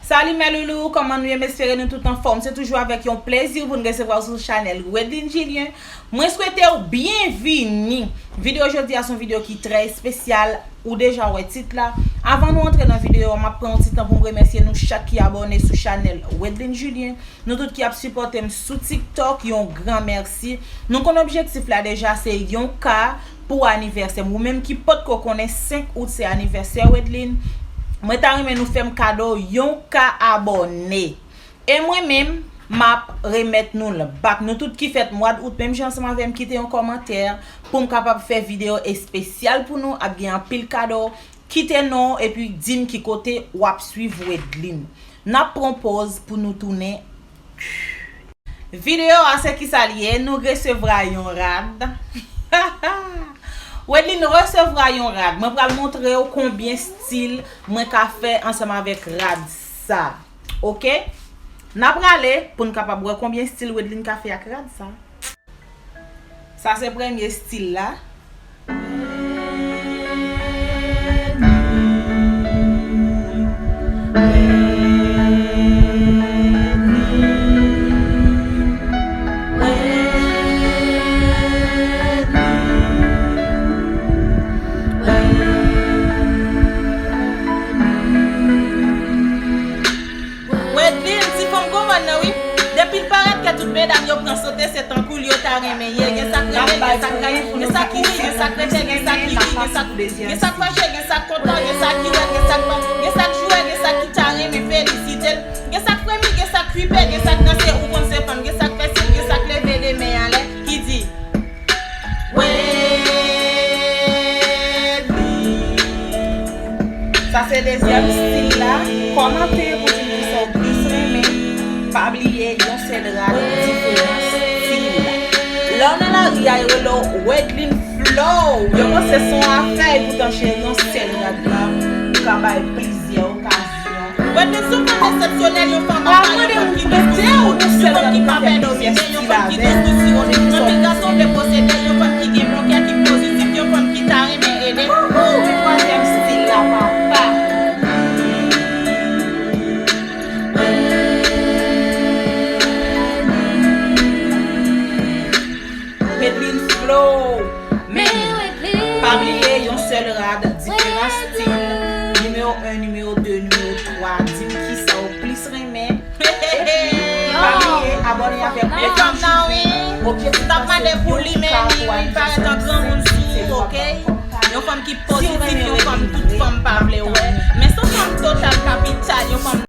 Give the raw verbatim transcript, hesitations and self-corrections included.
Salut mes loulous, kòman nou ye? M espere nou tout anfòm. Se toujou avèk yon plezi pou n resevwa w sou chanèl Wedline Julien. Mwen swete w byenvini. Videyo jodi a se yon videyo ki trè espesyal. Ou deja wè tit la. Avan nou antre nan videyo a, m ap pran yon ti tan pou m remèsye nou chak ki abòne sou chanèl Wedline Julien. Nou tout ki ap sipòte m sou TikTok, yon gran mèsi. Nou konn objektif la deja, se yon K pou anivèsè m. Ou menm ki potko konnen, senk out se anivèsè Wedline. Mwen ta renmen nou fè m kado yon K abòne. E mwen menm, m ap remèt nou l back. Nou tout ki fèt mwa d out, menm jan ansanm avè m, kite yon kòmantè pou m kapab fè videyo espesyal pou nou. Ap gen anpil kado. Kite non w epi di m ki kote w ap swiv Wedline. N ap pran pòz pou nou tounen. Videyo a se kisa l ye, nou resevwa yon rad. Wedline resevwa yon rad. Mwen pral montre w konbyen stil mwen ka fè ansanm avèk rad sa. Oke? N a prale pou n kapab wè konbyen stil Wedline ka fè ak rad sa. Sa se premye stil la. Wedline, ti fanm gwo mòn nan wi. Depi l parèt kè tout medam yo pran sote, se tankou l yo ta renmen ye. Gen sa k renmen, gen sa k rayi, gen sa k ri, gen sa k rete, gen sa k ri, gen sa k, gen sa k fache, gen sa k kontan, gen sa ki wè, gen sa k pa, gen sa k joure, gen sa ki ta renmen felisite l, gen sa k fremi, gen sa k kwipe, gen sa k danse, ou konn se fanm, gen sa k fè siy, gen sa k leve de men anlè, ki di, Wedline. Sa se dezyèm stil la. Kòmante pou di m kisa w plis renmen. Pa bliye, yon sèl rad, diferan stil la. Lè w nan lari a, yo rele w Wedline Flow. Yo panse se yon afè, epoutan cheri, yon sèl rad la, ou ka bay plizyè okazyon. Wedline se yon fanm eksepsyonèl, yon fanm apa, yon fanm ki dous, yon fanm ki pa pè domine, yon fanm ki dous, dous, siwone, anpil gason vle posede, yon fanm ki gen bon kè, ki pozitif, yon fanm ki ta renmen ede. Ou, ou, men twazyèm stil la, papa. Wedline Flow. Men, pa bliye, yon sèl rad, diferan stil, nimewo en, nimewo de, nimewo twa, di m kisa w plis renmen. Epi, pa bliye, abòne avèk nou. Mesye m nan wi. Objektif la se yon K pou anivèsè m senk, se yon fanm kontan. Yon fanm ki pozitif, yon fanm tout fanm pa vle wè. Men se yon fanm total kapital, yon fanm